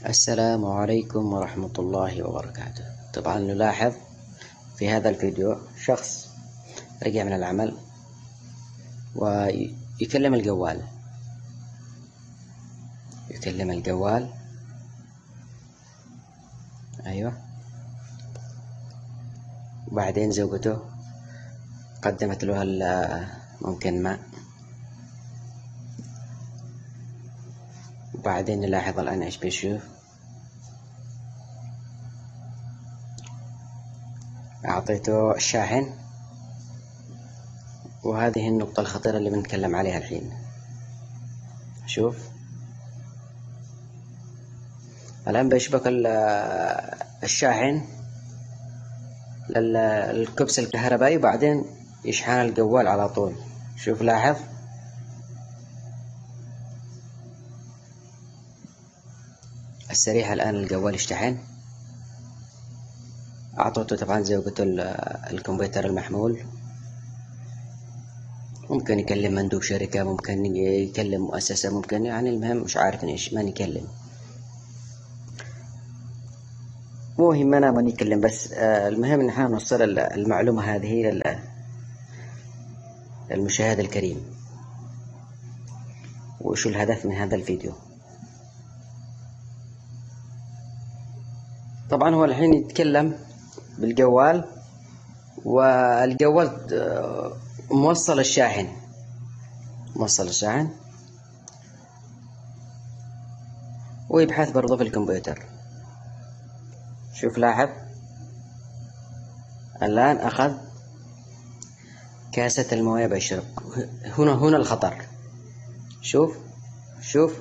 السلام عليكم ورحمة الله وبركاته. طبعا نلاحظ في هذا الفيديو شخص رجع من العمل ويكلم الجوال، يكلم الجوال، أيوه، وبعدين زوجته قدمت له ممكن ماء. وبعدين نلاحظ الآن إيش بيشوف، أعطيته الشاحن، وهذه النقطة الخطيرة اللي بنتكلم عليها الحين. شوف الآن بيشبك الشاحن للكبس الكهربائي، وبعدين يشحن الجوال على طول. شوف لاحظ، السريحة الآن الجوال يشتحن. أعطته طبعا زوجته الكمبيوتر المحمول، ممكن يكلم مندوب شركة، ممكن يكلم مؤسسة، ممكن يعني المهم مش عارف إيش ما نكلم، مو يهمنا ما نكلم، بس المهم إن احنا نوصل المعلومة هذه للمشاهد الكريم. وشو الهدف من هذا الفيديو؟ طبعا هو الحين يتكلم بالجوال، والجوال موصل الشاحن، موصل الشاحن، ويبحث برضه في الكمبيوتر. شوف لاحظ الآن أخذ كاسة الموية بيشرب. هنا الخطر. شوف شوف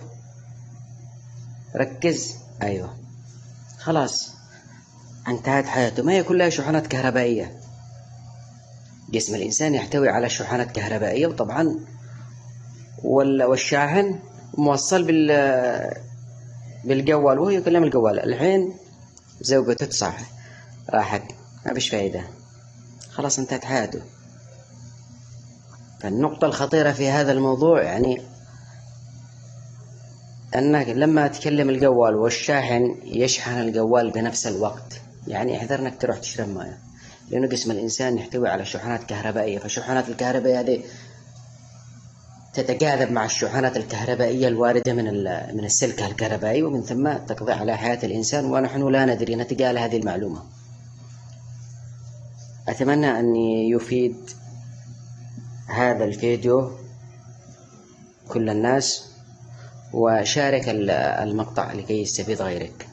ركز، أيوه خلاص انتهت حياته. ما هي كلها شحنات كهربائية، جسم الإنسان يحتوي على شحنات كهربائية، وطبعا والشاحن موصل بالجوال، وهو يكلم الجوال. الحين زوجته تصح راحت، ما فيش فايدة، خلاص انتهت حياته. فالنقطة الخطيرة في هذا الموضوع يعني أنك لما تكلم الجوال والشاحن يشحن الجوال بنفس الوقت، يعني احذر انك تروح تشرب مويه، لأنه جسم الإنسان يحتوي على شحنات كهربائية، فالشحنات الكهربائية هذه تتجاذب مع الشحنات الكهربائية الواردة من السلك الكهربائي، ومن ثم تقضي على حياة الإنسان، ونحن لا ندري، نتجاهل هذه المعلومة. أتمنى أن يفيد هذا الفيديو كل الناس، وشارك المقطع لكي يستفيد غيرك.